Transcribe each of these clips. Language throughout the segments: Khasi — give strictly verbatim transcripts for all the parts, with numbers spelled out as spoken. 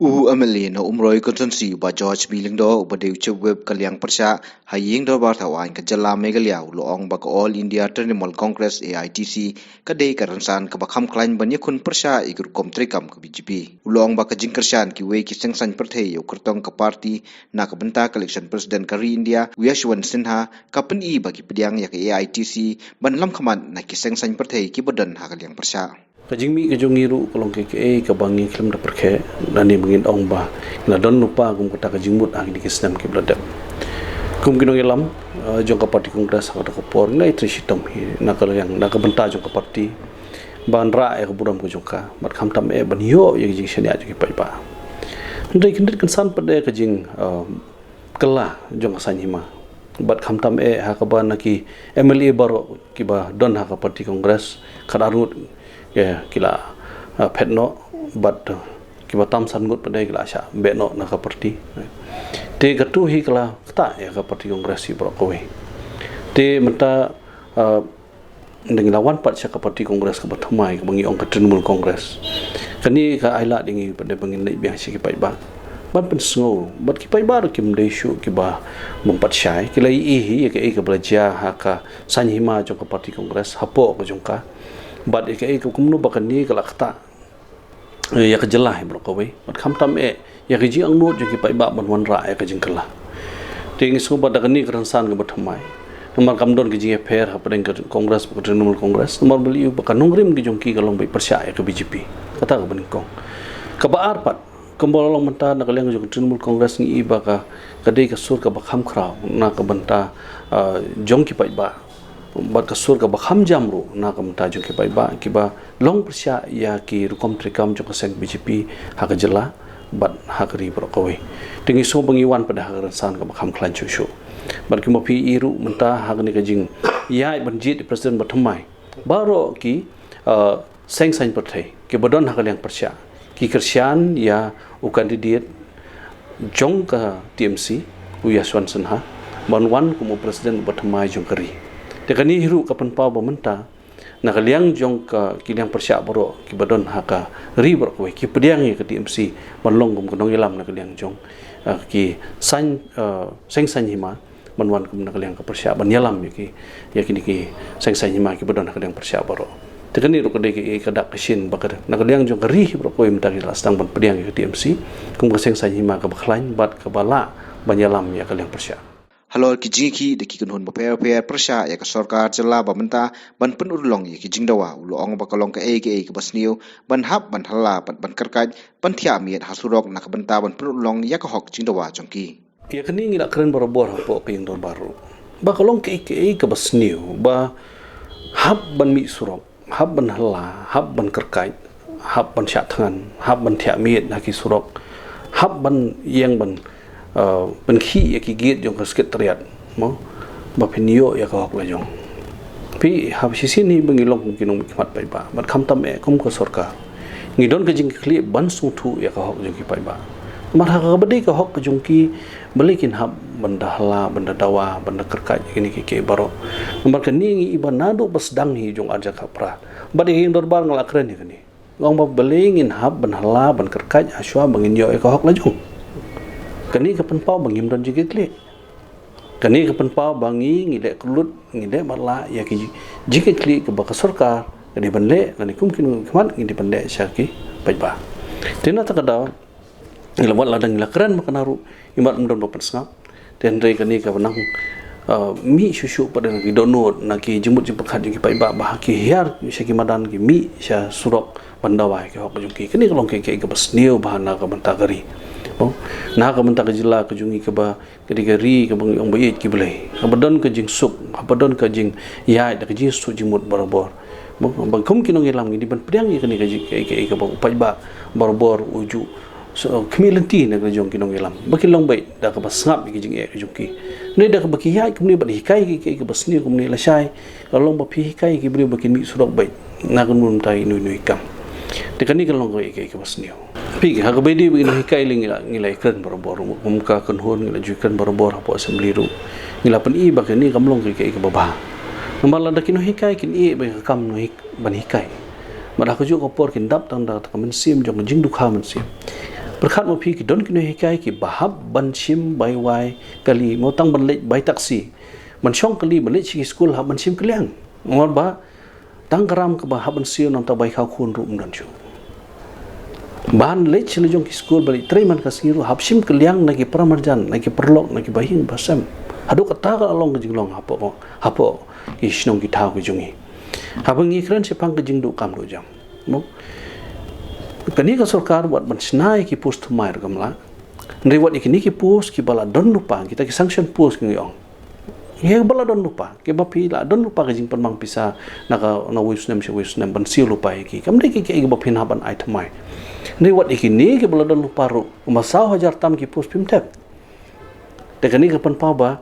U M L A na Umroi Constituency, Bah George B Lyngdoh, uba dei u Chief Whip ka liang pyrshah ha ïing dorbar thawaiñ ka jylla Meghalaya, u la ong ba ka All India Trinamool Congress, A I T C, ka dei ka rynsan kaba kham khlaiñ ban ïakhun pyrshah ïa ka rukom treikam ka B J P. U la ong ba ka jingkyrshan kiwei ki seng saiñ pyrthei ïa u kyrtong ka party na ka bynta ka election president ka ri India, u Yashwant Sinha, ka pyni ba ki pdiang ïa ka A I T C ban lam khmat na ki seng saiñ pyrthei kiba don ha ka liang pyrshah. Ka jingmih ka jong ngi ruh ka long kaei kaei kaba ngi khlem da pyrkhat, lane ba ngin ong ba ngi la don lypa kum kata ka jingmut ha kine ki snem kiba la dep. Kum ki nongïalam, eh, jong ka party Congress ha kata ka por, ngi la ïatrei shitom hi na ka liang, na ka bynta jong ka party, ban rah ïa ka burom ka jong ka, bad khamtam eh ban ïoh ïa ka jingshaniah jong ki paidbah. Hynrei kyndit kynsan pat de ka jing, eh, kylla jong ka saiñ hima. Bad khamtam eh ha kaba na ki M L A baroh kiba don ha ka party Congress, khatar ngut, eh, ki la, eh, phet noh, bad, eh, kiba tam san ngut pat de ki la shah beh noh na ka party. Te katu hi ka la ktah ïa ka party Congress hi baroh kawei. Te mynta, eh, ngi la wan pat sha ka party Congress kaba thymmai, kaba ngi ong ka Trinamool Congress. Kane ka ai lad ïa ngi pat de ba ngin leit biang sha ki paidbah ban pynsngew, bad ki paidbah ruh kim dei shuh kiba bym pat shai, ki la ïohi ïa kaei kaba la jia ha ka saiñ hima jong ka party Congress hapoh ka jong ka, bad ïa kaei ka kumno ba kane ka la ktah ïa ka jylla hi baroh kawei. Bad khamtam eh ïa ka jingangnud jong ki paidbah ban wanrah ïa ka jingkylla. Te ngi sngew ba da kane ka rynsan kaba thymmai, namar kam don ka jingïapher hapdeng ka Congress bad ka Trinamool Congress, namar ba lei ba ka nongrim ka jong ki ka long ba pyrshah ïa ka B J P. Kata kaba nyngkong. Kaba ar pat, kumba la long mynta, na ka liang jong ka Trinamool Congress ngi i ba ka, ka dei ka sur kaba kham khraw na ka bynta, ah, jong ki paidbah, bad ka sur kaba kham jam ruh na ka bynta jong ki paidbah kiba long pyrshah ïa ki rukom treikam jong ka seng B J P ha ka jylla bad ha ka ri baroh kawei. Te ngi sngew ba ngi wan pat de ha ka rynsan kaba kham khlaiñ shuh shuh. Bad kumba phi i ruh mynta ha kane ka jingïaid ban jied ïa u president ba thymmai, baroh ki, eh, seng saiñ pyrthei kiba don ha ka liang pyrshah ki kyrshan ïa u candidate jong ka T M C, u Yashwant Sinha, ban wan kum u president ba thymmai jong ka ri. Te kane hi ruh ka pynpaw ba mynta na ka liang jong ka, ki liang pyrshah baroh kiba don ha ka ri baroh kawei, ki pdiang ïa ka T M C ban long kum ka nongïalam na ka liang jong, eh, ki saiñ, eh, seng saiñ hima, ban wan kum na ka liang ka pyrshah ban ïalam ïa ki, ïa kine ki seng saiñ hima kiba don ha ka liang pyrshah baroh. Te kane ruh ka dei ka, ka dak ka shin ba ka, na ka liang jong ka ri hi baroh kawei mynta ki la sdang ban pdiang ïa ka T M C kum ka seng saiñ hima kaba khlaiñ bad kaba lah ban ïalam ïa ka liang pyrshah. Halor ki jingïakhih da ki kynhun bapher bapher pyrshah ïa ka sorkar jylla ba mynta ban pynurlong ïa ki jingdawa, u la ong ba ka long kaei kaei kaba sniew ban hap ban hylla, ban, ban kyrkait, ban thiah miet ha surok na ka bynta ban pynurlong ïa ka hok jingdawa jong ki. Ïa kane ngi la kren barabor hapoh ka ïing dorbar ruh ba ka long kaei kaei kaba sniew ba hap ban mih surok, hap ban hylla, hap ban kyrkait, hap ban shah thngan, hap ban thiah miet ha ki surok, hap ban ïeng ban, eh, ban khih ïa ki gate jong ka Secretariat, mo, ba phin ïoh ïa ka hok la jong. Phi, ha shisien hi ba ngi long kum ki nongmihkhmat paidbah, bad khamtam eh kum ka sorkar, ngi don ka jingkitkhlieh ban sngewthuh ïa ka hok jong ki paidbah. Namar ha kaba dei ka hok ka jong ki, balei kin hap ban da hylla, ban da dawa, ban da kyrkait ïa kine kiei kiei baroh. Namar kane ngi i ba naduh ba sdang hi jong ar hajar khatphra, bad ïa ka ïing dorbar nga la kren ïa kane. Nga ong ba balei ngin hap ban hylla, ban kyrkait hashwa ba ngin ïoh ïa ka hok la jong. Kane ka pynpaw ba ngim don jingkitkhlieh. Kane ka pynpaw ba ngi, ngi leh kyllut, ngi leh matlah ïa ki jingkitkhlieh kaba ka sorkar ka dei ban leh, lane kum ki nongmihkhmat ngi dei ban leh sha ki paidbah. Te na kata ka daw, ngi la, wat la dang ngi la kren ba kane ruh, imat ym don ba pynsngap. Te hynrei kane kaba nang, ah, mih shuh shuh pat de na ki dohnud, na ki jingmut jingpyrkhat jong ki paidbah ba ha ki hiar sha ki madan, ki mih sha surok ban dawa ïa ki hok jong ki. Kane ka long kaei kaei kaba sniew bha na ka bynta ka ri, mo, na ka bynta ka jylla ka jong ngi kaba ka dei ka ri kaba ngi ong ba ïeit ki Blei, kaba don ka jingsuk, kaba don ka jingïaid da ka jingsuk jingmut barabor. Ba, ba kum ki nongïalam ngi dei ban pdiang ïa kane ka jing, ka, ka, kaba u paidbah barabor u ju, so, khmih lynti na ka jong ki nongïalam ba kin long beit da kaba sngap ïa ki jingeh ka jong ki. Ne da kaba ki ïaid kumne bad hikai ki, ki, kaba sniew kumne, lashai ka long ba phi hikai ki briew ba kin mih surok beit na ka bynta ino ino i kam. Te kane ka long ka, ka, kaba sniew. Phi, ha kaba ïadei bad ino hikai lei ngi la, ngi la ïakren barabor, kum ka kynhun ngi la ju ïakren barabor hapoh Assembly ruh. Ngi la pyni ba kane kam long ka, ka, kaba bha. Namar lada ki nonghikai kin ïeh ba ka kam nonghikai ban hikai, bad ha kajuh ka por kin dap tang da ka mynsiem jong ka jingdukha mynsiem. Pyrkhat mo phi, ki don ki nonghikai kiba hap ban shim bai wai kali, mo, tang ban leit bai taxi, ban shong kali, ban leit sha ki skul, hap ban shim kylliang. Namar ba tang ka ram kaba hap ban siew, nangta bai khaw khun ruh ym don shuh. Ban leit sha la jong ki skul, ban leit trei man ka sngi ruh hap shim kylliang na ki paramarjan, na ki paralok, na ki bahaïing bahasem, haduh katta ka la long ka jinglong hapoh, hapoh ki shnong ki thaw ki jong ngi. Haba ngi kren shaphang ka jingduh kam duh jam, mo, kane ka sorkar wat ban shna ïa ki post thymmai ruh kam lah. Hynrei wat ïa kine ki post kiba la don lypa, kita ki sanction post ngi ong, ïa kiba la don lypa, kiba phi la don lypa ka jingpynmang pisa na ka, na uwei u snem sha uwei u snem, ban siew lypa ïa ki, kam dei ki, ki, kiba phin hap ban ai thymmai. Hynrei wat ïa kine kiba la don lypa ruh, kumba saw hajar tam ki post phim thep. Te kane ka pynpaw ba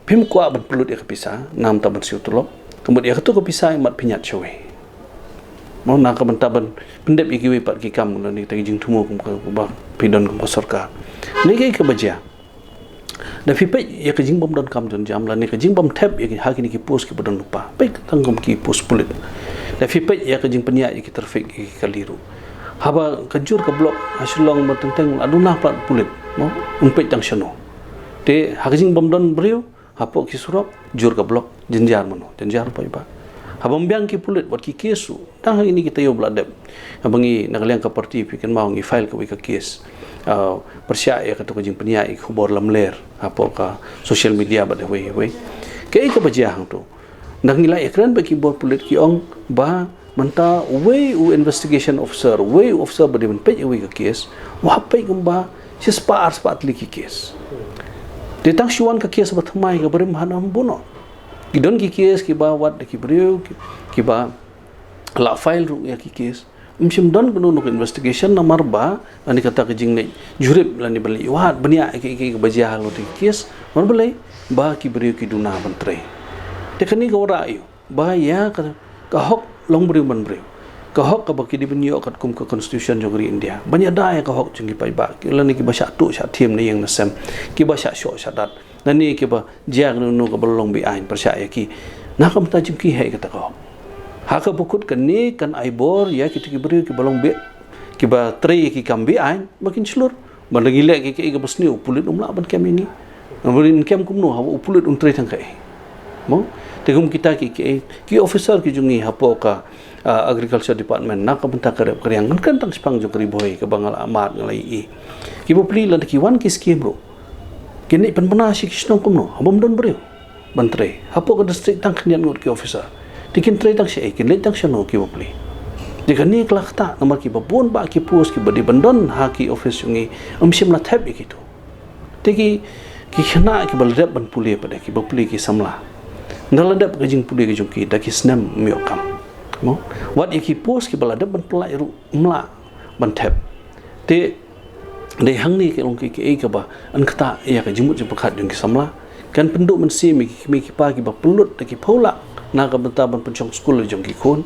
phim kwah ban pynlut ïa ka pisa, namar ban siew tulop. Ka mut ïa katu ka pisa imat pynïaid shawei, mo, na ka bynta ban pyndep ïa kiwei pat ki kam, lane kita ki jingthmu kum ka ba phi don kum ka sorkar. Kane ka, kaba jia, da phi peit ïa ka jingbym don kam don jam, lane ka jingbym thep ïa ki, ha kine ki post kiba don lypa. Peit tang kum ki post pulit. Da phi peit ïa ka jingpynïaid ïa ki traffic, ïa ki kali ruh, haba ka jur ka block ha Shillong, mo, teng teng la duna palat pulit, mo, un peit tang shano. Te ha ka jingbym don briew hapoh ki surok, jur ka block, jynjar mano, jynjar paidbah. Haba ym biang ki pulit, wat ki case ruh, tang ha kine ki taïew ba la dep, haba ngi na ka liang ka party, phi kynmaw, ngi file kawei ka case, ah, pyrshah ïa katu ka jingpynïaid ïa ki khubor lamler hapoh ka social media bad hawei hawei. Kaei kaba jia hangtu? Nang ngi la ïakren bad ki bor pulit, ki ong ba mynta uwei u investigation officer, uwei u officer ba dei ban peit ïa uwei ka case, u hap peit kumba shispah arspah tylli ki case. Te tang shu wan ka case ba thymmai, kaba rim, haduh bun noh. Ki don ki case kiba wad da ki briew, ki, kiba la file ruh ïa ki case, ym shym don kano kano ka investigation, namar ba lane kata ka jingleit jurip, lane ban leit wad bniah ïa ki, ki, kiba jia halor ki case, namar balei? Ba ki briew ki duna ban trei. Te kane ka wanrah ïa u ba ïa ka, ka hok long briew man briew, ka hok kaba ki dei ban ïoh katkum ka constitution jong ka ri India, ban ïada ïa ka hok jong ki paidbah, ki, lane kiba shah tuh shah thiem na ïing na sem, kiba shah shoh shah dat, lane kiba jia kano kano kaba long beaiñ, pyrshah ïa ki. Na ka bynta jong ki hi kata ka hok. Ha kaba kut kane kan ai bor ïa kita ki briew kiba long be, kiba trei ïa ki kam beaiñ, ba kin shlur. Ban da ngi leh ki, ki, kiba sniew, u pulit um lah ban kem ïa ngi. Ban kem kumno haba u pulit un trei tang kaei? Mo? Te kum kita ki, ki, ki officer ki jong ngi hapoh ka, ah, Agriculture Department, na ka bynta ka rep ka riang, ngan kren tang shaphang jong ka Ri Bhoi kaba nga la mad, nga la ïohi. Ki bapli lada ki wan ki skim ruh, kin leit pynbna sha ki shnong kumno haba ym don briew ban trei? Hapoh ka district tang khyndiat ngut ki officer. Te kin trei tang shaei, kin leit tang shano ki bapli? Te kane ka la ktah namar kiba bun bah ki post kiba dei ban don ha ki office jong ngi, ym shym la thep ïa kitu. Te ki, ki khynnah kiba la dep ban pule pat, ki bapli, ki samla, ynda la dep ka jingpule ka jong ki, da ki snem ym ïoh kam. Mo? Wat ïa ki post kiba la dep ban pynlait ruh ym lah ban thep. Te dei hangne ki long ki, kiei kaba yn ktah ïa ka jingmut jingpyrkhat jong ki samla. Kan pynduh mynsiem ïa ki kmie ki kpa kiba pynlut da ki phew lak na ka bynta ban pynshong skul jong ki khun.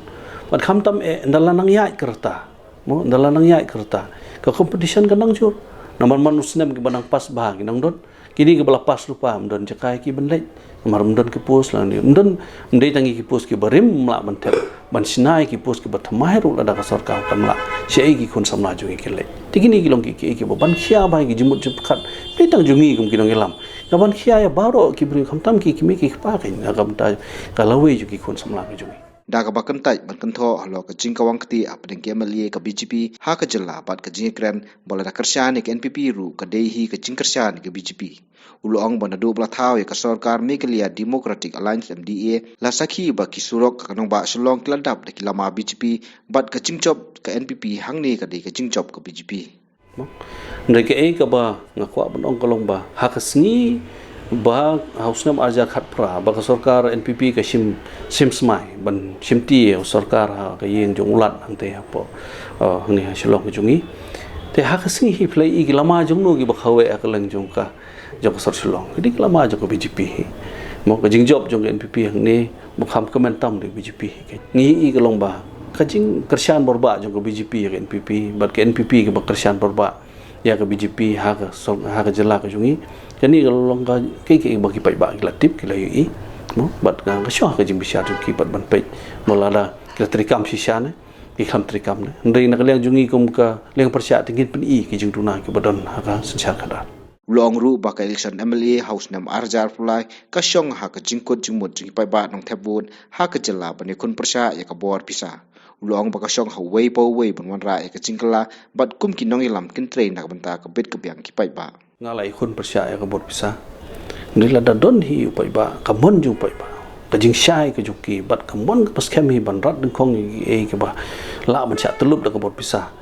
Bad khamtam eh, ynda la nang ïaid ka rta, mo, ynda la nang ïaid ka rta, ka competition ka nang jur. Namar man u snem kiba nang pass bha ki nang don. Kine kiba la pass lypa ym don jaka ïa ki ban leit, namar ym don ki post, lane ym don, ym dei tang ïa ki post kiba rim ym lah ban thep, ban shna ïa ki post kiba thymmai ruh lada ka sorkar kam lah, shaei ki khun samla jong ngi kin leit? Te kine ki long ki, kiei kiba ban khia bha ïa ki jingmut jingpyrkhat, ym dei tang jong ngi kum ki nongïalam, ka ban khia ïa baroh ki briew, khamtam ki kmie ki kpa, ka, ka bynta ka lawei jong ki khun samla ka jong ngi. Da kaba kyntait ban kynthoh halor ka jingkawang kti hapdeng ki M L A ka B J P ha ka jylla bad ka jingïakren ba lada kyrshan ïa ka N P P ruh ka dei hi ka jingkyrshan ïa ka B J P, u la ong ba naduh ba la thaw ïa ka sorkar Meghalaya Democratic Alliance, M D A, la sakhi ba ki surok ka nongbah Shillong ki la dap da ki lama B J P, bad ka jingjop ka N P P hangne ka dei ka jingjop ka B J P. Hynrei kaei kaba nga kwah ban ong ka long ba ha ka sngi ba ha u snem arhajar khatphra ba ka sorkar N P P ka shim, shim smai ban shimti ïa u sorkar ha ka ïing jong u Lat hangtei hapoh, eh, hangne ha Shillong ka jong ngi. Te ha ka sngi hi phi la ïohi ki lama jong no kiba khaw eh ha kylleng jong ka, jong ka sor Shillong? Ki dei ki lama jong ka B J P hi. Mo, ka jingjop jong ka N P P hangne ba kham kmen tam da ka B J P hi. Ngi ïohi ka long ba ka jingkyrshan borbah jong ka B J P ïa ka N P P bad ka N P P kaba kyrshan borbah ïa ka B J P ha ka sor, ha ka jylla ka jong ngi. Kane ka long ka, kaei kaei ba ki paidbah ki la tip, ki la ïohi. Mo, bad ka, ka shuwa ka jingbishar jong ki pat ban peit ba lada ki la treikam shisha ne, ki khlem treikam ne. Hynrei na ka liang jong ngi kum ka liang pyrshah te ngin pyni ki jingduna kiba don ha ka synshar khadar. U la ong ruh ba ka election M L A ha u snem arhajar arphew lai ka shong ha ka jingkut jingmut jong ki paidbah nongthep vote ha ka jylla ban ïakhun pyrshah ïa ka bor pisa. U la ong ba ka shong ha uwei pa uwei ban wanrah ïa ka jingkylla bad kum ki nongïalam kin trei na ka bynta ka bit ka biang ki paidbah. Nga la ïakhun pyrshah ïa ka bor pisa. Hynrei lada don hi u paidbah, ka mon jong u paidbah, ka jingshai ka jong ki bad ka mon kaba skhem hi ban rat dyngkhong ïa kiei kiba lah ban shah tyllup da ka bor pisa,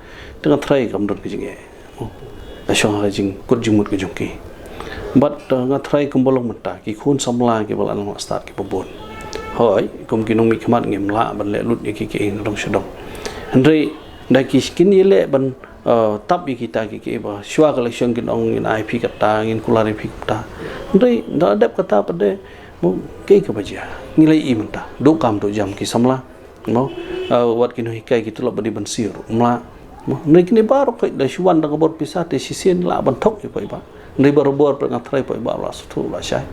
te nga tharai kam don ka jingeh. Ka shong ha ka jingkut jingmut ka jong ki. Bad, uh, nga tharai kumba long mynta ki khun samla kiba la nang la stad kiba bun, hooid, kum ki nongmihkhmat ngim lah ban leh lut ïa ki kiei nadong shadong. Hynrei da ki kin ïaleh ban, uh, tap ïa kita ki kiei ba shuwa ka election kin ong ngin ai phi kata, ngin kular ïa phi kata. Hynrei da dep kata pat de, mo, kiei kaba jia? Ngi la ïohi mynta, duh kam duh jam ki samla, mo, uh, wat ki nonghikai ki tulop ba dei ban siew ruh ym lah, mo. Hynrei kine baroh kawei da shu wan da ka bor pisa te shisien lah ban thok ïa u paidbah. Hynrei barabor pat nga tharai u paidbah u la sngewthuh, u la shai.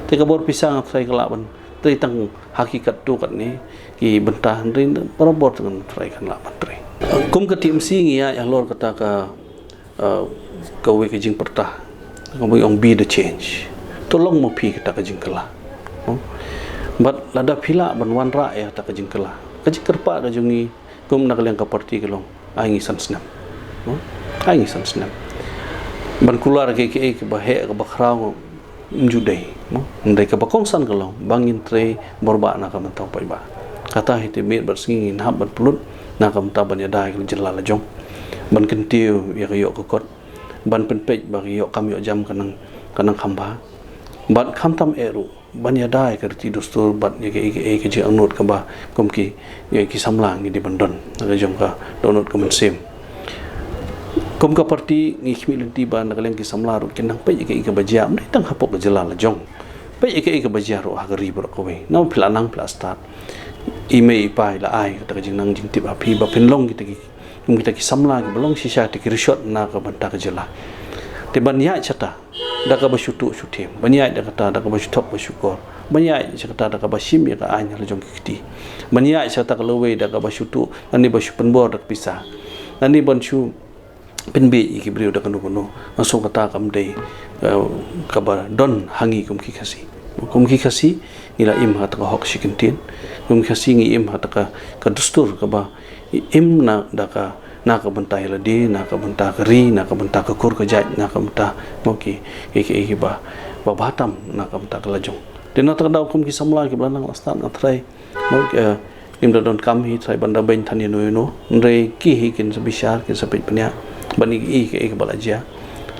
Te ka bor pisa nga tharai ka lah ban trei tang ha ki katto katne ki bynta, hynrei barabor te nga tharai kan lah ban trei. Kum ka T M C ngi ïaid halor kata ka, uh, kawei ka jingpyrta, kaba ngi ong be the change. To long ma phi kata ka jingkylla. Hmm? Bad lada phi lah ban wanrah ïa kata ka jingkylla, ka jingkyrpad ka jong ngi kum na ka liang ka party ka long, ai ngi san snem. Hmm? Ai ngi san snem ban kular ïa kiei kiba heh kaba khraw, ym ju dei, mo. Hynrei kaba kongsan ka long ba ngin trei bor bha na ka bynta u paidbah. Kata hi te miet bad sngi ngin hap ban pynlut na ka bynta ban ïada ïa ka jylla la jong, ban kyntiew ïa ka ïoh ka kot, ban pynpeit ba ka ïoh kam ïoh jam ka nang, ka nang kham bha. Bad khamtam eh ruh ban ïada ïa ka riti dustur bad ïa ka, ïa ka, ïa ka jingangnud kaba kum ki, ïa ki samla ngi dei ban don na ka jong ka dohnud ka mynsiem. Kum ka party ngi khmih lynti ba na ka liang ki samla ruh kin nang peit ïa kaei kaba jia, ym dei tang hapoh ka jylla la jong, peit ïa kaei kaba jia ruh ha ka ri baroh kawei. Namar phi la nang, phi la stad, i mei i pa i la ai kata ka jingnang jingtip ha phi ba phin long kita ki, kum kita ki samla kiba long shisha kita ki rishot na ka bynta ka jylla. Te ban ïaid shata da kaba shu tuh shu thiem, ban ïaid da kata da kaba shu thok ba shu kor, ban ïaid sha kata da kaba shim ïa ka aiñ ha la jong ki kti, ban ïaid sha kata ka lawei da kaba shu tuh lane ba shu pynbor da ka pisa, lane ban shu pynbieit ïa ki briew da kano kano. Nga sngew kata kam dei, eh, kaba don ha ngi kum ki Khasi. Kum ki Khasi ngi la im ha kata ka hok shi kyntien. Kum ki Khasi ngi im ha kata ka, ka dustur kaba im na da ka, na ka bynta ïa lade, na ka bynta ka ri, na ka bynta ka kur ka jait, na ka bynta, mo, ki, ki, ki, kiba, ba bha tam na ka bynta ka la jong. Te na kata ka daw kum ki samla kiba la nang la stad nga tharai, mo, eh, ngim da donkam hi tharai ban da beiñ than ïano ïano. Hynrei ki hi kin sa bishar, kin sa peit pynïaid ban i, i, i kiba la jia.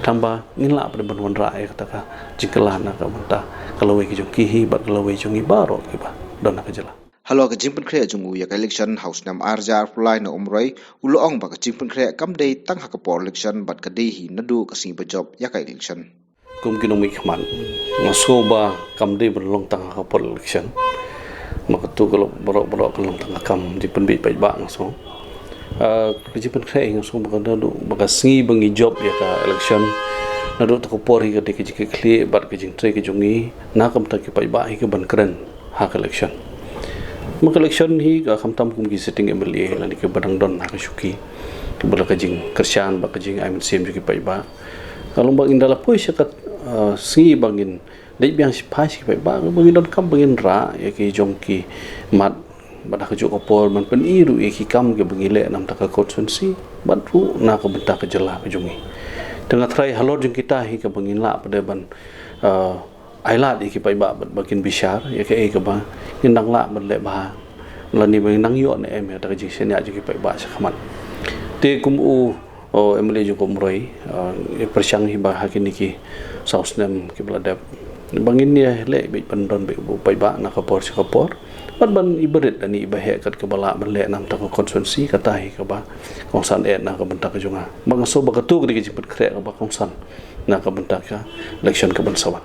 Tang ba ngin lah pat ban wanrah ïa kata ka jingkylla na ka bynta ka lawei ka jong ki hi bad ka lawei jong ngi baroh kiba don ha ka jylla. Halor ka jingpynkhreh jong u ïa ka election ha u snem arhajar arphew lai na Umroi, u la ong ba ka jingpynkhreh kam dei tang ha ka por election bad ka dei hi naduh ka sngi ba jop ïa ka election. Kum ki nongmihkhmat, nga sngew ba kam dei ban long tang ha ka por election. Namar katu ka long baroh baroh ka long tang ka kam jingpynbieit paidbah, nga sngew. Ah, ka jingpynkhreh hi nga sngew ba ka naduh ba ka sngi ba ngi jop ïa ka election, naduh kata ka por hi ka dei ka jingkitkhlieh bad ka jingtrei ka jong ngi na ka bynta ki paidbah hi ka ban kren ha ka election. Namar ka election hi ka khamtam kum ki sitting M L A lane kiba dang don ha ka shuki, kiba la ka jingkyrshan bad ka jingai mynsiem jong ki paidbah. Ka long ba ngin da la poi sha ka, ah, sngi ba ngin leit biang shiphai sha ki paidbah, ba ngin donkam ba ngin rah ïa ki jong ki mat bad ha kajuh ka por ban pyni ruh ïa ki kam kiba ngi leh na bynta ka constituency bad ruh na ka bynta ka jylla ka jong ngi. Te nga tharai halor jong kita hi kaba ngin lah pat de ban, ah, ai lad ïa ki paidbah bad ba kin bishar ïa kaei kaba ngin dang lah ban leh bha lane ba ngin dang ïoh ne em ïa kata ka jingshaniah jong ki paidbah sha khmat. Te kum u, u M L A jong ka Umroi, ah, i pyrshang hi ba ha kine ki saw snem kiba la dep ba ngin ïa leh beit ban don beit u paidbah na ka por sha ka por bad ban i barit lane i baheh kat kaba lah ban leh na bynta ka constituency, kata hi kaba kongsan eh na ka bynta ka jong nga. Ba nga sngew ba katu ka dei ka jingpynkhreh kaba kongsan na ka bynta ka election kaban sa wan.